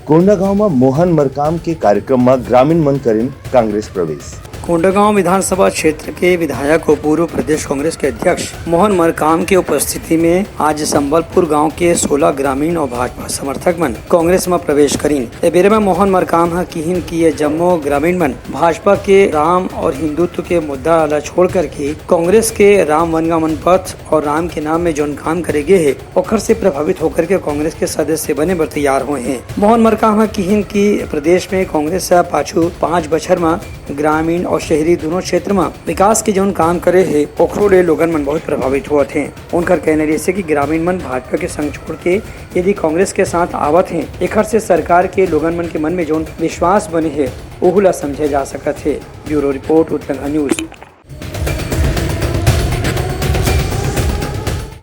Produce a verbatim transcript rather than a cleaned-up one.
कोंडागांव म मोहन मरकाम के कार्यक्रम म ग्रामीण मन करिन कांग्रेस प्रवेश। कोंडागांव विधानसभा क्षेत्र के विधायक और पूर्व प्रदेश कांग्रेस के अध्यक्ष मोहन मरकाम के उपस्थिति में आज संबलपुर गांव के सोलह ग्रामीण और भाजपा समर्थक मन कांग्रेस म प्रवेश करिन। ए बेरा म मोहन मरकाम ह किहिन कि ये जम्मो ग्रामीण मन भाजपा के राम और हिंदुत्व के मुद्दा ला छोड़ करके कांग्रेस के राम वनगमन पथ और राम के नाम में जोन काम करे गे हे, ओखर से प्रभावित होकर के कांग्रेस के सदस्य बने बर तैयार होए हैं। मोहन मरकाम ह किहिन कि प्रदेश में कांग्रेस ह पाछू पाँच बछर म ग्रामीण और शहरी दोनों क्षेत्र म विकास के जौन काम करे हे, ओखरो ले लोगन मन बहुत प्रभावित होवत हे। उनकर कहना रहिसे कि ग्रामीण मन भाजपा के संग छोड़ के यदि कांग्रेस के साथ आवत हे, एखर से सरकार के लोगन मन के मन में जौन विश्वास बने हे, ओहू ला समझे जा सकत हे। ब्यूरो रिपोर्ट, उतलंघा न्यूज।